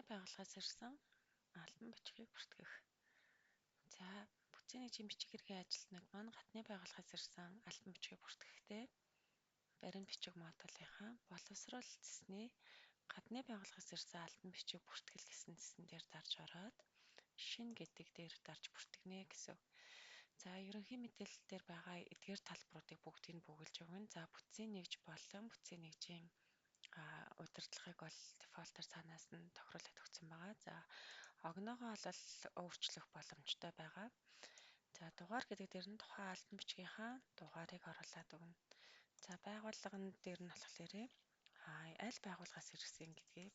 Гадны байгууллагаас ирсэн албан бичгийг бүртгэх. За, бүтцийн нэгжийн бичиг хэргийн ажилтнууд маань гадны байгууллагаас ирсэн албан бичгийг бүртгэхдээ баримт бичиг модулынхаа боловсруул цэсний гадны байгууллагаас ирсэн албан бичиг бүртгэл гэсэн цэсэн дээр дарж ороод шинэ гэдэг дээр дарж бүртгэнэ гэсэн. За, ерөнхий мэдээлэл дээр байгаа эдгээр талбаруудыг бүгдийг нь бөглөж өгнө. За, бүтцийн нэгж болон бүтцийн нэгжийн удирдлагыг бол дефолтоор цаанаас нь тохируулаад өгсөн байгаа. За, огноогоо бол өөрчлөх боломжтой байгаа. За, дугаар гэдэг дээр нь тухайн албан бичгийнхаа дугаарыг оруулаад өгнө. За, байгууллаган дээр нь болохоор аль байгууллагаас ирсэн гэдгийг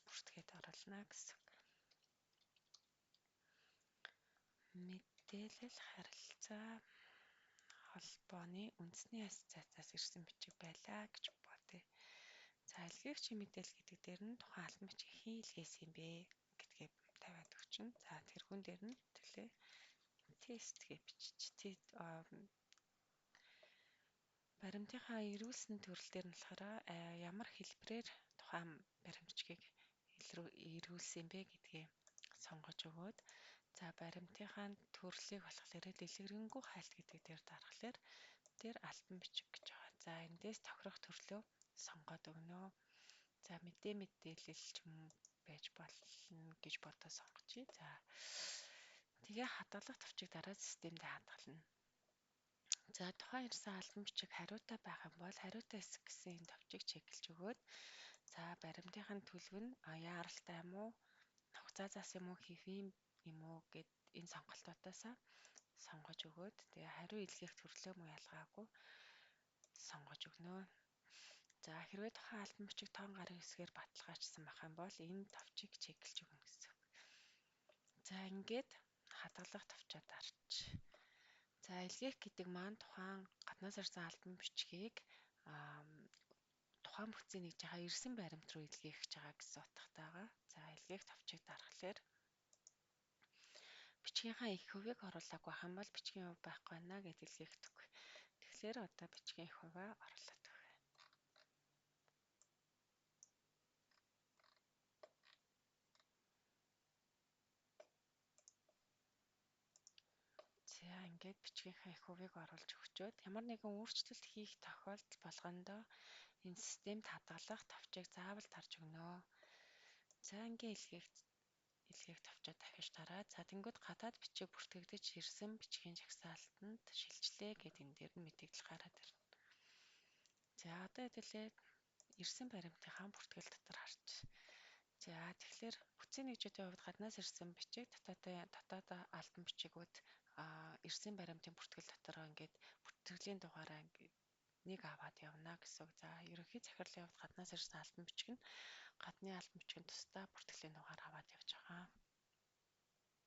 бүртгээд оруулна гэсэн. Мэдээлэл харилцаа холбооны үндэсний ассоциацаас ирсэн бичиг байлаа гэж бодъё. За, илгээгчийн мэдээлэл гэдэг дээр нь тухайн албан бичгийг хэн илгээсэн юм бэ гэдгээ тавиад өгчнө. За, тэргүүн дээр нь төлөө тест гэж бичиж баримтынхаа эрүүлсэн төрөл дээр нь болохоор ямар хэлбэрээр тухайн баримт бичгийг эргүүлсэн юм бэ гэдгээ сонгож өгөөд, за, баримтынхаа төрлийг болохоор дэлгэрэнгүй хайлт гэдэг дээр дарахлаар тэр албан бичиг гэж байгаа. За, эндээс тохирох төрлөө сонгоод өгнө. За, мэдээлэл ч юм байж болно гэж бодоо сонгочих. За, тэгээ хадгалах товчийг дараа системдээ хадгална. За, тухайн ирсэн албан бичиг хариутай байх юм бол хариутай хэсэг гэсэн энэ товчийг чеклж өгөөд, за, баримтынх нь төлөв нь яаралтай юм уу, хугацаа заас юм уу, хэвийн юм уу гэд энэ сонголтуудаас сонгож өгөөд, тэгээ хариу илгээх төрлөө муу ялгаагүй сонгож өгнө. За, хэрвээ тухайн албан бичиг тоон гарын хэсгээр баталгаажсан байх юм бол энэ товчийг чеклж өгнө гэсэн. За, ингээд хадгалах товчоо дарч. За, илгээх гэдэг маань тухайн гаднаас ирсэн албан бичгийг тухайн бүтцийн нэгжийнхаа ирсэн баримт руу илгээх гэж байгаа гэсэн утгатай байгаа. За, илгээх товчийг дарахлаар бичгийнхаа их хувийг оруулаагүй байх юм бол бичгийн хувь байхгүй байна гэж илгээхдэггүй. Тэгэхээр одоо бичгийн их хувиа оруулаад өгье. За, ингээд бичгийнхаа их хувийг оруулж өгчөөд ямар нэгэн өөрчлөлт хийх тохиолдол болгондоо энэ системд хадгалах товчийг заавал дарж өгнө. За, ингээ илгээх товчоо дахиж дараад, за, тэнгүүд гадаад бичиг бүртгэгдэж ирсэн бичгийн жагсаалтанд шилжлээ гэд энэ дээр нь мэдээлэл гараад ирнэ. За, одоо хэдүүлээ ирсэн баримтынхаа бүртгэл дотор харч. За, тэгэхээр бүтцийн нэгжүүдийн хувьд гаднаас ирсэн бичиг дотоод албан бичигүүд ирсэн баримтын бүртгэл дотор ингээд бүртгэлийн дугаараа ингээд нэг аваад явна гэсэн үг. За, ерөнхий захирлын хувьд гаднаас ирсэн албан бичиг нь гадны албан бичгийн тусдаа бүртгэлийн дугаар аваад явж байгаа.